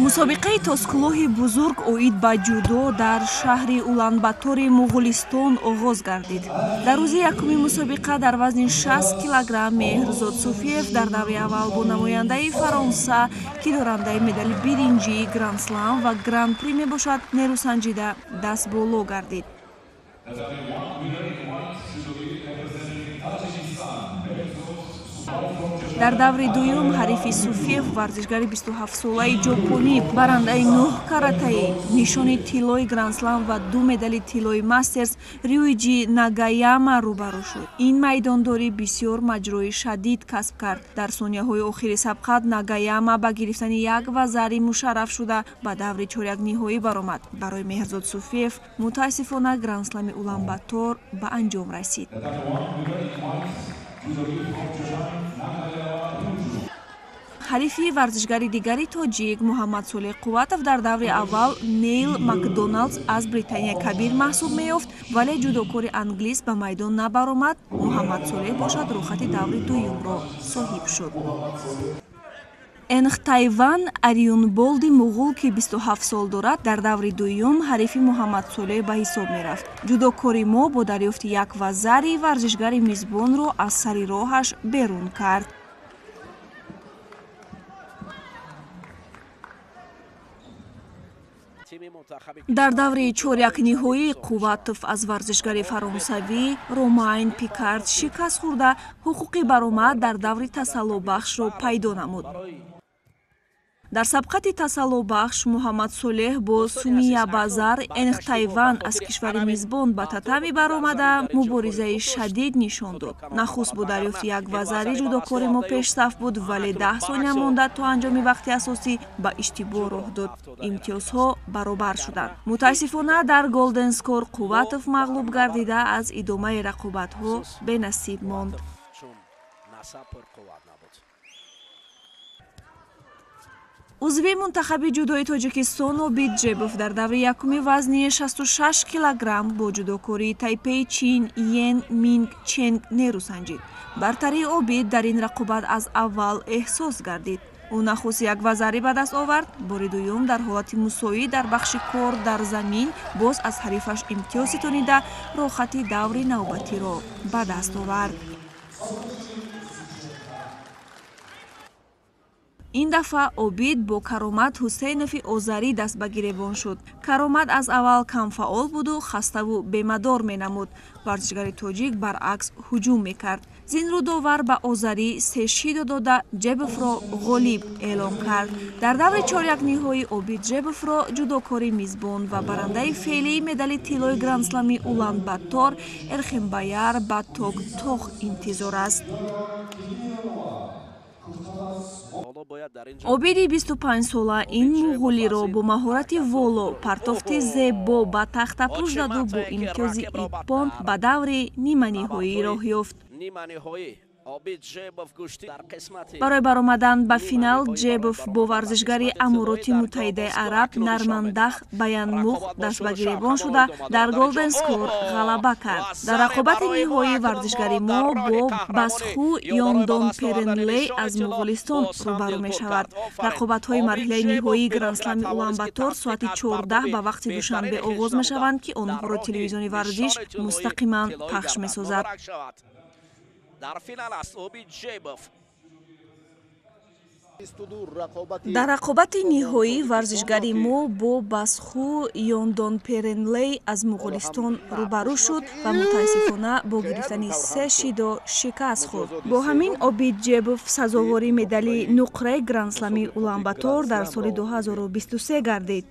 Мусобиқаи тоскулоҳи бузург оид ба ҷудо дар шаҳри Уланбатори Муғулистон оғоз гардид. Дар рӯзи якуми мусобиқа дар вазни 60 килограмм Меҳрзод Суфиев дар даври аввал бо намояндаи Фаронса, ки дорандаи медали биринҷии Гранд-слам ва Гран-при мебошад, нерӯсанҷида дастболо гардид. Дар даври дуюм ҳарифи Суфиев варзишгари 27-солаи ҷопонӣ, барандаи 9 каратаи нишони тиллои Гранд-слам ва 2 медали тиллои Мастерс Рюиҷи Нагаяма рӯбарӯ шуд. Ин майдондорӣ бисёр маҷрои шадид касб кард. Дар сонияҳои охири сабқат Нагаяма ба гирифтани як вазари мушарраф шуда ба даври чорякниҳоӣ баромад. Барои Меҳрзод Суфиев мутаассифона Гранд-слами Уланбатор ба анҷом расид. Ҳарифи варзишгари дигари тоҷик Муҳаммадсолеҳ Қувватов дар даври аввал Нейл Макдоналдс аз Британияи Кабир маҳсуб меёфт, вале ҷудокори англис ба майдон набаромад. Муҳаммадсолеҳ бошад рӯхати даври дуюмро соҳиб шуд. Энхтайван Ариюнболди муғул, ки 27 сол дорад, дар даври дуюм ҳарифи Муҳаммадсолеҳ ба ҳисоб мерафт. Ҷудокори мо бо дарёфти як вазари варзишгари мизбонро аз сари роҳаш берун кард. Дар даври чорякниҳоӣ Қувватов аз варзишгари фаронсавӣ Ромайн Пикард шикаст хӯрда, ҳуқуқи баромад дар даври тасаллобахшро пайдо намуд. Дар сабқати тасаллобахш Муҳаммадсолеҳ бо Сумиябазар Энхтайван аз кишвари мизбон ба татами баромада муборизаи шадид нишон дод. Нахуст бо дарёфти як вазари ҷудокори мо пешсаф буд, вале 10 сония монда то анҷоми вақти асосӣ ба иштибоҳ роҳ дод. Имтиёзҳо баробар шуданд. Мутаассифона дар голден скор Қувватов мағлуб гардида аз идомаи рақобатҳо бенасиб монд. Узви мунтахаби ҷудои Тоҷикистон Обид Ҷебов дар даври якуми вазни 66 килограмм бо ҷудокории Тайпеи Чин Йен Минг Ченг нерӯ санҷид. Бартарии Обид дар ин рақобат аз аввал эҳсос гардид. Ӯ нахуст як вазари ба даст овард, бори дуюм дар ҳолати мусоид дар бахши кор дар замин боз аз ҳарифаш имтиёз ситонида рохати даври навбатиро ба даст овард. Ин дафъа Обид бо Каромат Ҳусейнови озарӣ даст ба гиребон шуд. Каромат аз аввал камфаъол буду хаставу бемадор менамуд. Варзишгари тоҷик баръакс ҳуҷум мекард. Зинрӯ довар ба озарӣ се шидо дода Ҷебовро ғолиб эълон кард. Дар даври чорякниҳоӣ Обид Ҷебовро ҷудокори мизбон ва барандаи феълии медали тиллои Гранд-слами Улан-Батор Эрхембаяр Баток Тох интизор аст. Обиди 25-сола ин муғулиро бо маҳорати воло партофти зебо ба тахтапӯш заду бо имтиёзи иппон ба даври ниманиҳоӣ роҳ ёфт. Барои баромадан ба финал Ҷебов бо варзишгари Амороти Муттаҳидаи Араб Нармандах Баянмух даст ба гиребон шуда дар голден скор ғалаба кард. Дар рақобати ниҳоӣ варзишгари мо бо Басху Ёндонперенлей аз Муғулистон рӯбарӯ мешавад. Рақобатҳои марҳилаи ниҳоии Гранд-слами Уланбатор соати 14 ба вақти Душанбе оғоз мешаванд, ки онҳоро телевизиони варзиш мустақиман пахш месозад. Дар финал аст Обид Ҷебов. Дар рақобати ниҳоӣ варзишгари мо бо Басху Ёндонперенлей аз Муғулистон рӯбарӯ шуд ва мутаассифона бо гирифтани се шидо шикаст хӯрд. Бо ҳамин Обид Ҷебов сазовори медали нуқраи Гранд-слами Уланбатор дар соли 2023 гардид.